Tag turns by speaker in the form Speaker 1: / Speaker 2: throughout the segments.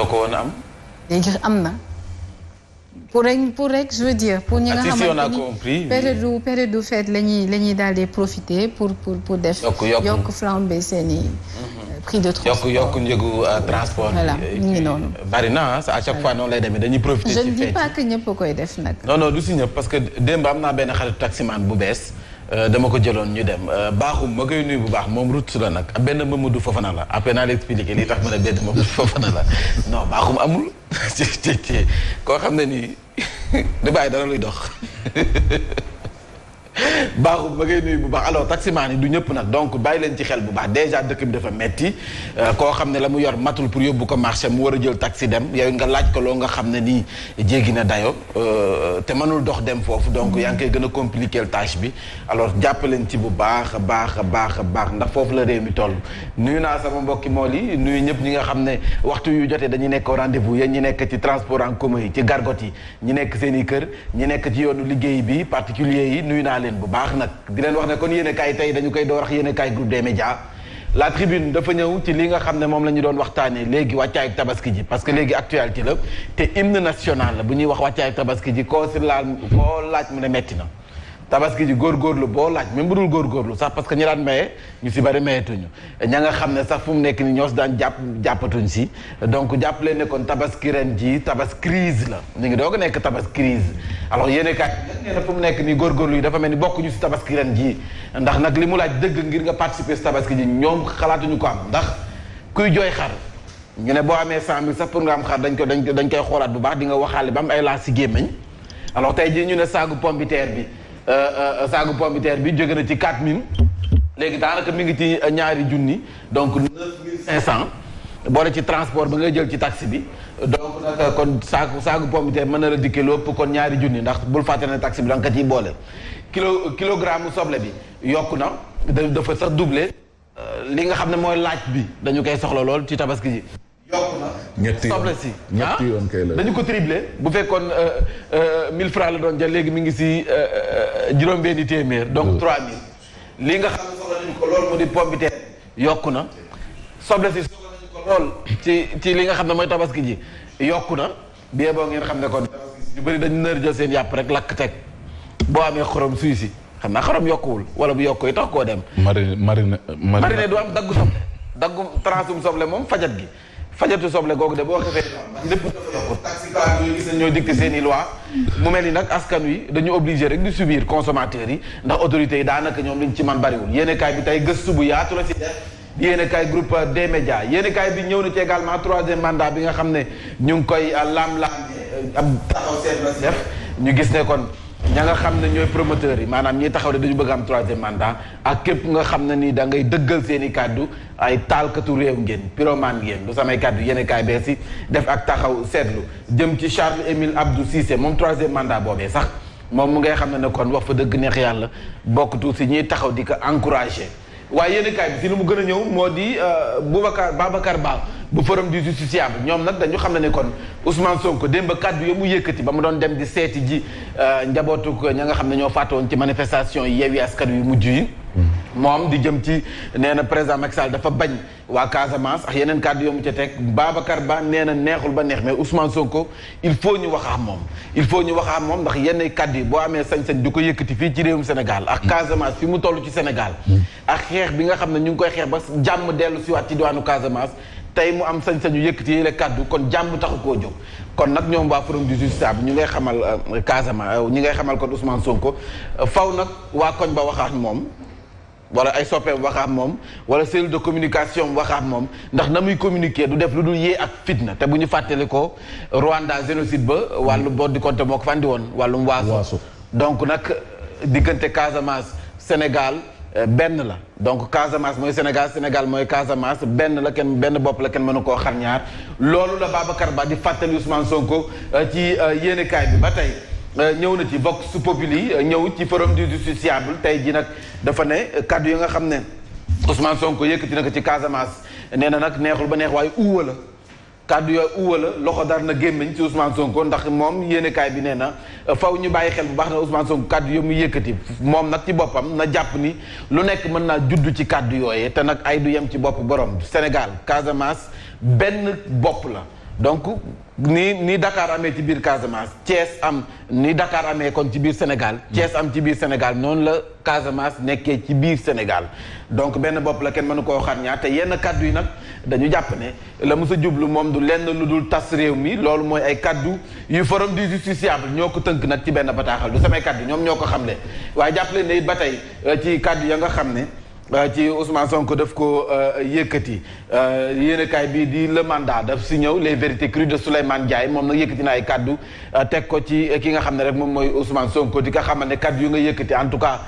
Speaker 1: ko woon am.
Speaker 2: léegi am na. pour rek je veux dire pour ñi nga xamante ni période fête la ñuy daal di profiter pour def. yokk flambé seen i. prix de transport
Speaker 1: yokk njëgu transport.
Speaker 2: voilà ñu ngi noonu.
Speaker 1: bari na à chaque fois noonu lay demee dañuy profiter. ci fête
Speaker 2: je ne dis pas que ñëpp koy def nag.
Speaker 1: non du si ñëpp parce que démb am naa benn xaritu taximan bu bees. dama ko jëloon ñu dem baaxum ma koy nuyu bu baax moom route la nag benn Mamadou Fofana la après naa la expliqué lii tax ma ne benn Mamadou Fofana la non baaxum amul ci koo xam ne nii di bàyyi dara luy dox baaxum ma ngay nuyu bu baax alors taximaan yi du ñëpp nag donc bàyyi leen ci xel bu baax déjà dëkk bi dafa metti koo xam ne la mu yor matul pour yóbbu ko marché mu war a jël taxi dem yow nga laaj ko loo nga xam ne nii jéggi na dayo te mënul dox dem foofu donc yaa ngi koy gën a compliquer tâche bi alors jàpp leen ci bu baax a baax a baax a baax ndax foofu la réew mi toll nuyu naa sama mbokki mool yi nuyu ñëpp ñi nga xam ne waxtu yu jotee dañuy nekk au rendez-vous yéen ñi nekk ci transport en commun yi ci gargot yi ñi nekk seen i kër ñi nekk ci yoonu liggéey bi particulier yi nuyu naa leen bu baax nag di leen wax ne kon yéen kaay tey dañu koy door wax yéen kaay groupe des médias la tribune dafa ñëw ci li nga xam ne moom la ñu doon waxtaanee léegi wàccaay ak tabaski ji parce que léegi actualité la te hymne national la bu ñuy wax wàccaay ak tabaski ji koo si laal koo laaj mu ne metti na tabaski ji góorgóorlu boo laaj même bu dul góorgóorlu sax parce que ñi daan maye ñu si bari mayetuñu ña nga xam ne sax fu mu nekk ni ñoo si daan jàppatuñ si donc jàpp leen ne kon tabaski ren ji tabas crise la ñu ngi doog a nekk tabas crise alors yéen kat nee na fu mu nekk nii góorgóorlu yi dafa mel ni bokkuñu si tabaski ren ji ndax nag li mu laaj dëgg ngir nga participer si tabaski ji ñoom xalaatuñu ko am ndax kuy jooy xar ñu ne boo amee 100 000 sax pour nga am xar dañ koy xoolaat bu baax di nga waxaale ba am ay laa si gémmañ alors tey jii ñu ne saagu pombiteer bi saagu pombiteer bi jóge na ci 4000 léegi daanaka mi ngi ci ñaari junni donc 9500 boole ci transport ba ngay jël ci taxi bi donc nag kon saagu pombiteer mën na la dikkee lu ëpp kon ñaari junni ndax bul fàtte ne taxi bi da nga ko ciy boole kilogramme soble bi yokku na dafa sax doublé li nga xam ne mooy laaj bi dañu koy soxla lool ci tabaski ji yokku na soble si
Speaker 3: ñetti yoon kay la
Speaker 1: dañu ko triplé bu fekkoon 1000 francs la doon jël léegi mi ngi si juróom-benni téeméer donc 3000 li nga xam ne soxla nañu ko lool mu di pombiteer yokku na soble si soxla nañu ko lool ci li nga xam ne mooy tabaski ji yokku na bien boo ngeen xam ne kon ñu bëri dañu nër jël seen yàpp rek lakk teg boo amee xorom suy si xam naa xorom yokkuwul wala bu yokku yi tax koo dem marine du am daggu soble daggu transum soble moom fajat gi fajatu soble googu de boo xefee lépp dafa yokku taxicar yooyu gis nañ ñoo dicté seen i loi mu mel ni nag askan wi dañu obligé rek di subir consommateurs yi ndax autorités yi daanaka ñoom liñ ci man bariwul yéenekaay bi tey gëstu bu yaatu la si def di yéenekaay groupe des médias yéenekaay bi ñëw na ci également troisième mandat bi nga xam ne ñu ngi koy laam-laam am taxaw seen la si def ñu gis ne kon ña nga xam ne ñooy promoteurs yi maanaam ñi taxaw de dañu bëgg am troisième mandat ak képp nga xam ne nii da ngay dëggal seen i kàddu ay taalkatu réew ngeen pyromane ngeen du samay kàddu yéen kaay bee si def ak taxaw seetlu jëm ci Charles Émile Abdou Cissé moom troisième mandat boobee sax moom mu ngay xam ne ne kon wax fa dëgg neex yàlla bokkatu si ñiy taxaw di ko encouragé waaye yéen kaay bi si lu mu gën a ñëw moo di Babacar Ba bu forum du justiciable ñoom nag dañu xam ne kon Ousmane Sonko démb kàddu yo mu yëkkati ba mu doon dem di seeti ji njabootu ña nga xam ne ñoo faatoon ci manifestation yi Yewwi Askan Wi mujj yi moom di jëm ci nee na président Macky Sall dafa bañ waa Casamance ak yeneen kàddu yo mu ca teg Babacar Ba nee na neexul ba neex mais Ousmane Sonko il faut ñu wax ak moom il faut ñu wax ak moom ndax yenn kàddu yi boo amee sañ-sañ di ko yëkkati fii ci réewum Sénégal ak Casamance fi mu toll ci Sénégal ak xeex bi nga xam ne ñu ngi koy xeex ba jàmm dellu si waat ci diwaanu Casamance tey mu am sañ-sañu yëkkati yéen kàddu kon jàmm taxu koo jóg kon nag ñoom waa forum du justiciable ñu ngay xamal Casamance ñi ngay xamal kon Ousmane Sonko faw nag waa koñ ba waxaat moom wala ay soppeem waxaat moom wala cellule de communication waxaat moom ndax na muy communiquer du def lu dul yee ak fitna te bu ñu fàttali ko Rwanda génocide ba wàllu boo di compté moo ko fandi woon wàllum waaso donc nag diggante Casamance Sénégal benn la donc Casamance mooy Sénégal Sénégal mooy Casamance benn la kenn benn bopp la kenn mënu koo xar ñaar loolu la Babacar Ba di fàttali Ousmane Sonko ci yéenekaay bi ba tey ñëw na ci Vox Populi ñëw ci forum du justiciable tey ji nag dafa ne kaddu yi nga xam ne Ousmane Sonko yëkkati na ko ci Casamance nee na nag neexul ba neex waaye uwa la kaddu yooyu uwa la loxo dar na gémmiñ ci Ousmane Sonko ndax moom yéenekaay bi nee na faw ñu bàyyi xel bu baax na Ousmane Sonko kaddu yooyu mu yëkkati moom nag ci boppam na jàpp ni lu nekk mën naa juddu ci kaddu yooyee te nag ay du yem ci bopp borom Sénégal Casamance benn bopp la donc ni Dakar amee ci biir Casamance Thiès am ni Dakar amee kon ci biir Sénégal Thiès am ci biir Sénégal noonu la Casamance nekkee ci biir Sénégal donc benn bopp la kenn mënu koo xar ñaar te yenn kaddu yi nag dañu jàpp ne la mu sa jublu moom du lenn lu dul tas réew mi loolu mooy ay kaddu yu forum du justiciable ñoo ko tënk nag ci benn bataaxal du samay kaddu ñoom ñoo ko xamle waaye jàppale ne it ba tey ci kaddu ya nga xam ne ci Ousmane Sonko daf ko yëkkati yéenekaay bii di le mandat daf si ñëw les vérités crues de Souleymane Ndiaye moom nag yëkkati na ay kaddu teg ko ci ki nga xam ne rek moom mooy Ousmane Sonko di nga xamal ne kaddu yu nga yëkkati en tout cas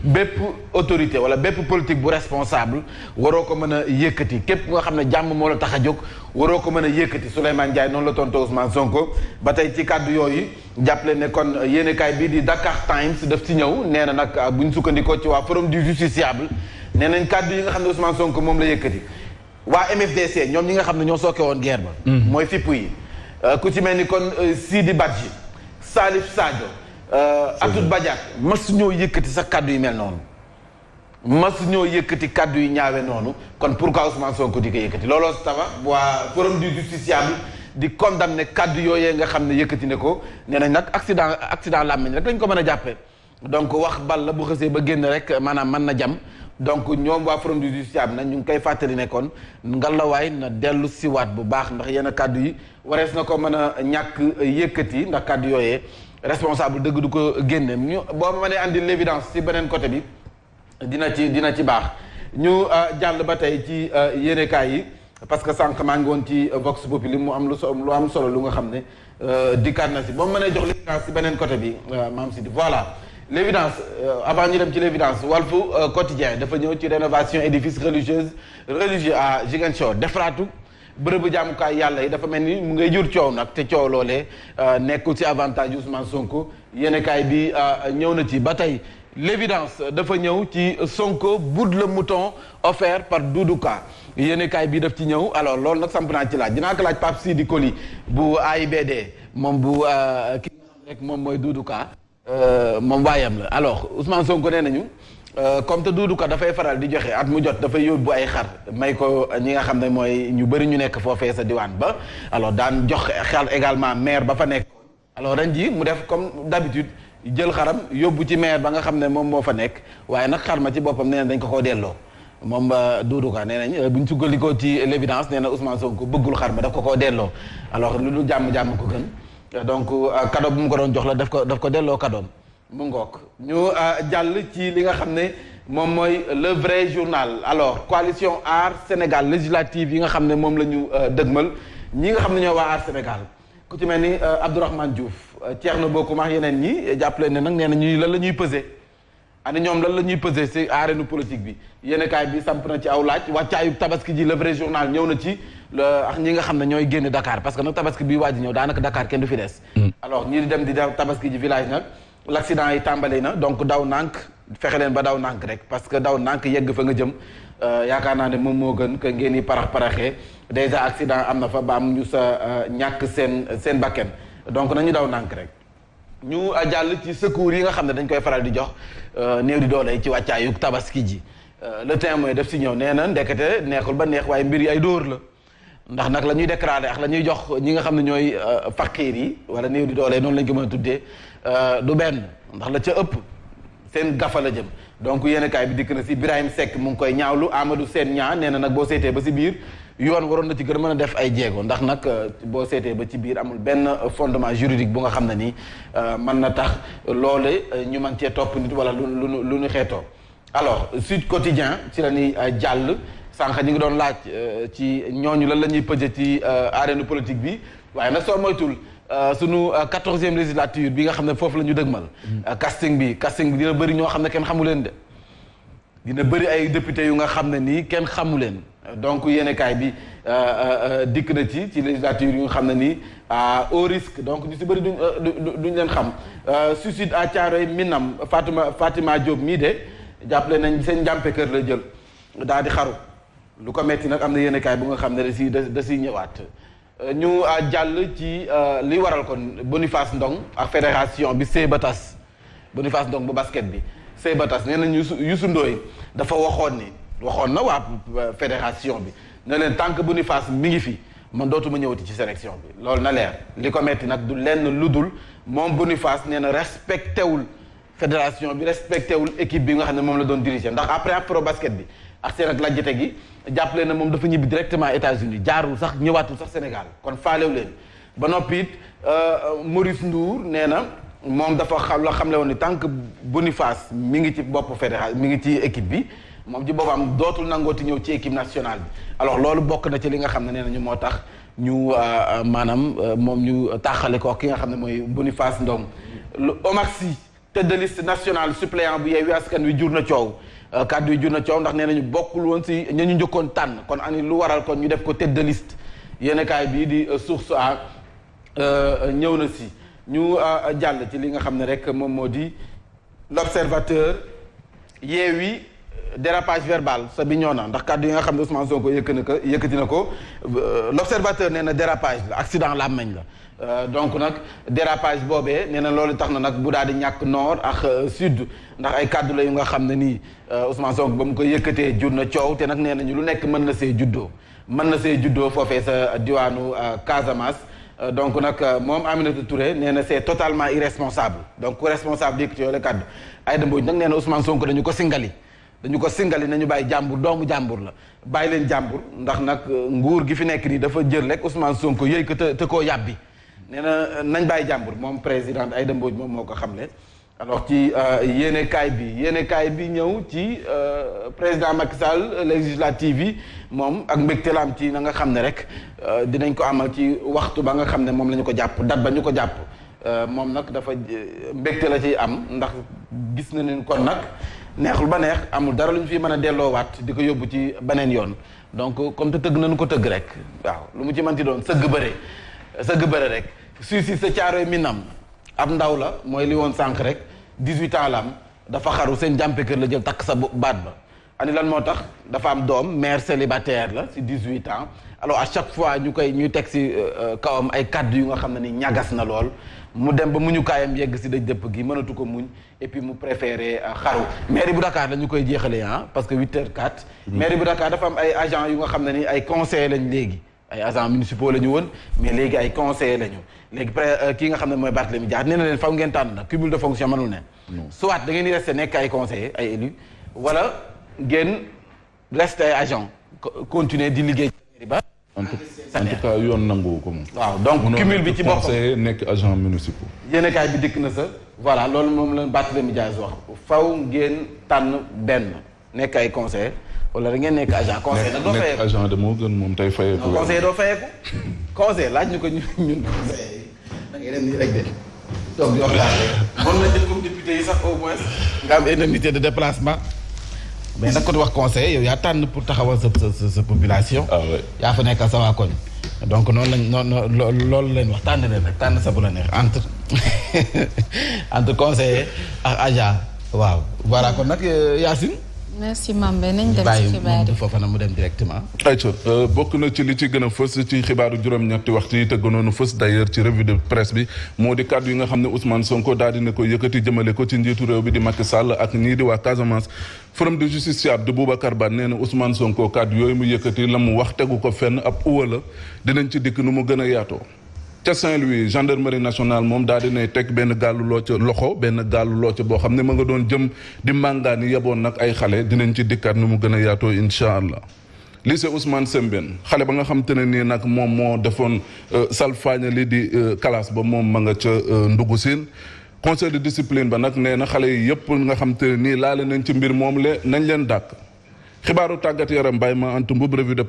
Speaker 1: bépp autorité wala bépp politique bu responsable waroo ko mën a yëkkati képp nga xam ne jàmm moo la tax a jóg waroo ko mën a yëkkati Souleymane Ndiaye noonu la tontu Ousmane Sonko ba tey ci kaddu yooyu jàppale ne kon yéenekaay bii di Dakar Times daf ci ñëw nee na nag bu ñu sukkandikoo ci waa forum du justiciable nee nañ kàddu yi nga xam ne Ousmane Sonko moom la yëkkati waa MFDC ñoom ñi nga xam ne ñoo sooke woon guerre ba mooy fipp yi ku ci mel ni kon Sidi Badji Salif Sadio Atout Badiate mas ñoo yëkkati sa kàddu yi mel noonu mas ñoo yëkkati kàddu yi ñaawe noonu kon pourquoi Ousmane Sonko di ko yëkkati looloo tax waa forum du justiciable di condamné kàddu yooyee nga xam ne yëkkati ne ko nee nañ nag accident làmmiñ rek lañ ko mën a jàppee donc wax bal la bu xësee ba génn rek maanaam mën na jam donc ñoom waa forum du justiciable nag ñu ngi koy fàttali ne kon ngalawaay na dellu siwaat bu baax ndax yenn kàddu yi warees na ko mën a ñàkk yëkkati ndax kàddu yooyee responsable dëgg du ko génne ñu boo ma mënee andi l'évidence ci beneen côté bi dina ci baax ñu jàll ba tey ci yéenekaay yi parce que sànq maa ngi woon ci Vox Populi mu am lu am solo lu nga xam ne dikkaat na si boo ma mënee jox l'évidence ci beneen côté bi maam si di voilà l'évidence avant ñu dem ci l'évidence Walfu Quotidien dafa ñëw ci rénovation édifice religieux à Ziguinchor defaraatu bërëbu jaamukaay yàlla yi dafa mel ni mu ngay jur coow nag te coow loolee nekkul ci avantage Ousmane Sonko yéenekaay bi ñëw na ci ba tey l'évidence dafa ñëw ci Sonko boude le mouton offert par Doudou Ka yéenekaay bi daf ci ñëw alors loolu nag samp naa ci laaj dinaa ko laaj Pape Sidi Koli bu AIBD moom bu ki nga xam rek moom mooy Doudou Ka moom waayam la alors Ousmane Sonko nee nañu comme te Doudou Ka dafay faral di joxe at mu jot dafay yóbbu ay xar may ko ñi nga xam ne mooy ñu bëri ñu nekk foofee sa diwaan ba alors daan jox xel également maire ba fa nekk alors ren ji mu def comme d'habitude jël xaram yóbbu ci maire ba nga xam ne moom moo fa nekk waaye nag xar ma ci boppam nee nañ dañ ko koo delloo moom Doudou Ka nee nañ bu ñu sukkandikoo ci l'évidence nee na Ousmane Sonko bëggul xar ma daf ko koo delloo alors lu jàmm ko gën donc cadeau bu mu ko doon jox la daf ko delloo cadeau mu ngook ñu jàll ci li nga xam ne moom mooy le vrai journal alors coalition Aar Sénégal législative yi nga xam ne moom la ñu dëgmal ñi nga xam ne ñoo waa Aar Sénégal ku ci mel ni Abdourahmane Diouf Thierno Bocoum ak yeneen ñi jàppale ne nag nee na ñuy lan la ñuy peser ani ñoom lan la ñuy peser ci arène politique bi yéenekaay bi samp na ci aw laaj wàccaayu tabaski ji le vrai journal ñëw na ci ak ñi nga xam ne ñooy génn Dakar parce que nag tabaski bi waaj ñëw daanaka Dakar kenn du fi des alors ñii di dem di def tabaski ji village nag l'accident yi tàmbali na donc daw nànk fexe leen ba daw nànk rek parce que daw nànk yegg fa nga jëm yaakaar naa ne moom moo gën que ngeen di paraxee déjà accident am na fa ba am ñu sa ñàkk seen bakken donc nañu daw nànk rek ñu jàll ci secours yi nga xam ne dañ koy faral di jox néew di doole ci wàccaayu tabaski ji le Témoin def si ñëw nee na ndekete neexul ba neex waaye mbir yi ay dóor la ndax nag la ñuy déclaré ak la ñuy jox ñi nga xam ne ñooy faqiir yi wala néew di doole noonu lañ ko mën a tuddee du benn ndax la ca ëpp seen gafa la jëm donc yéenekaay bi dikk na si Birahim Seck mu ngi koy ñaawlu Amadou Sène ñaa nee na nag boo seetee ba si biir yoon waroon na ci gën a mën a def ay jéego ndax nag boo seetee ba ci biir amul benn fondement juridique bu nga xam ne nii mën na tax loole ñu mën cee topp nit wala lu ñu xeetoo alors Sud Quotidien ci la ñuy jàll sànq ñu ngi doon laaj ci ñooñu lan la ñuy pëje ci arène politique bi waaye nag soo moytul sunu 14e législature bi nga xam ne foofu la ñu dëgmal casting bi dina bëri ñoo xam ne kenn xamu leen de dina bëri ay député yu nga xam ne nii kenn xamu leen donc yéenekaay bi dikk na ci législature yu nga xam ne nii à haut risque donc ñu si bëri duñ leen xam suicide à Thiaroye Minam Fatima Diop mii de jàppale nañ seen njàmpe kër la jël daal di xaru lu ko metti nag am na yéenekaay bu nga xam ne da siy ñëwaat ñu jàll ci li waral kon Boniface Ndong ak fédération bi Seybatas Boniface Ndong bu basket bi Seybatas nee nañ Youssou Ndoye dafa waxoon na waa fédération bi ne leen tant que Boniface mi ngi fi man dootuma ñëwati ci sélection bi loolu na leer li ko metti nag du lenn lu dul moom Boniface nee na respecté wul fédération bi respecté wul équipe bi nga xam ne moom la doon diriger ndax après afro basket bi ak seen ak lajjate gi jàppale na moom dafa ñibbi directement États-Unis jaarul sax ñëwaatul sax Sénégal kon faalew leen ba noppi it Maurice Ndour nee na moom dafa xamle woon ni tant que Boniface mi ngi ci bopp fédération mi ngi ci équipe bi moom ci boppam dootul nangooti ñëw ci équipe nationale bi alors loolu bokk na ci li nga xam ne nee nañu moo tax ñu maanaam moom ñu tàqale ko ki nga xam ne mooy Boniface Ndong Omar Sy tête de liste nationale suppléant bu Yewwi Askan Wi jur na coow kàddu yi jur na coow ndax nee nañu bokkul woon si ña ñu njëkkoon tànn kon ani lu waral kon ñu def ko tête de liste yéenekaay bii di Source A ñëw na si ñu jàll ci li nga xam ne rek moom moo di l'Observateur Yewwi dérapage verbal sa bi ñoo na ndax kàddu yi nga xam ne Ousmane Sonko yëkkati na ko l'Observateur nee na dérapage la accident làmmeñ la donc nag dérapage boobee nee na loolu tax na nag bu daal di ñàkk nord ak sud ndax ay kàddu la yu nga xam ne nii Ousmane Sonko ba mu ko yëkkatee jur na coow te nag nee nañu lu nekk mën na see juddoo foofee sa diwaanu Casamance donc nag moom Aminata Touré nee na c'est totalement irresponsable donc ku responsable yëkkati yooyu la kàddu Aïda Mbodj nag nee na Ousmane Sonko dañu ko singali nañu bàyyi jàmbur doomu jàmbur la bàyyi leen jàmbur ndax nag nguur gi fi nekk nii dafa jël rek Ousmane Sonko yëy ko te koo yàbbi nee na nañ bàyyi jàmbur moom président Aïda Mbodj moom moo ko xamle alors ci yéenekaay bi ñëw ci président Macky Sall législative yi moom ak mbégte la am ci na nga xam ne rek dinañ ko amal ci waxtu ba nga xam ne moom la ñu ko jàpp date ba ñu ko jàpp moom nag dafa mbégte la ciy am ndax gis na ne kon nag neexul ba neex amul dara lu ñu fi mën a delloowaat di ko yóbbu ci beneen yoon donc comme te tëgg nañu ko tëgg rek waaw lu mu ci mënti doon sëgg bëre rek suicide sa Caaroy Minam ab ndaw la mooy li woon sànq rek 18 ans la am dafa xaru seen jàmpe kër la jël takk sa baat ba ani lan moo tax dafa am doom mère célibataire la si 18 ans alors à chaque fois ñuy teg si kawam ay kàddu yu nga xam ne ni ñagas na lool mu dem ba muñu kaayam yegg si daj dëpp gi mënatu ko muñ et puis mu préféré xaru mairie bu Dakar la ñu koy jeexalee parce que 8h04 mairie bu Dakar dafa am ay agents yu nga xam ne ni ay conseillers lañ léegi ay agents municipaux la ñu woon mais léegi ay conseillers la ñu léegi kii nga xam ne mooy Barthélémy Dias nee na leen faw ngeen tànn nag cumul de fonction mënul ne soit da ngeen di resté nekk ay conseillers ay élus wala ngeen resté ay agents continuer di liggéey ci ba
Speaker 3: en tout cas yoon nangu ko moom.
Speaker 1: waaw donc cumul bi ci boppam
Speaker 3: conseiller nekk agent municipal.
Speaker 1: yéenekaay bi dikk na sa voilà loolu moom la Barthélémy Dias wax faw ngeen tànn benn nekk ay conseiller wala da ngeen nekk agent conseiller nag doo fayeeku
Speaker 3: nekk agent de moo gën moom tey fayeeku.
Speaker 1: conseiller doo fayeeku conseiller laaj ñu ko ñun conseiller da ngay dem nii rek de donc di wax daal rek mën na jël comme député yi sax au moins nga am indemnité de déplacement mais nag ko di wax conseiller yow yaa tànn pour taxawal sa population.
Speaker 3: ah oui
Speaker 1: yaa fa nekk sa waa koñ donc loolu leen wax tànn leen rek tànn sa bu la neex entre conseiller ak agent waaw voilà kon nag Yacine.
Speaker 2: merci Mambé nañ dem ci xibaar yi
Speaker 1: foofa na mu dem directement.
Speaker 3: ayca bokk na ci li ci gën a fës ci xibaaru juróom-ñetti waxtu yi te gënoon a fës d'ailleurs ci revue de presse bi moo di kàddu yi nga xam ne Ousmane Sonko daal dina ko yëkkati jëmale ko ci njiitu réew bi di Macky Sall ak ñii di waa Casamance. forum de justiciable de Boubacar Ba nee na Ousmane Sonko kàddu yooyu mu yëkkati la mu wax tegu ko fenn ab uwa la dinañ ci dikk nu mu gën a yaatoo. ca Saint-Louis gendarmerie nationale moom daal dinay teg benn gaalu looca boo xam ne ma nga doon jëm di màngaani yeboon nag ay xale dinañ ci dikkaat nu mu gën a yaatoo incha allah. lycée Ousmane Sembène xale ba nga xam te ne nii nag moom moo defoon salfaaña li di classe ba moom ma nga ca Ndugu Siin conseil de discipline ba nag nee na xale yi yëpp nga xam te ne nii laale nañ ci mbir moom le nañ leen dàkk xibaaru tàggat yaram bàyyi ma antu mbub revue de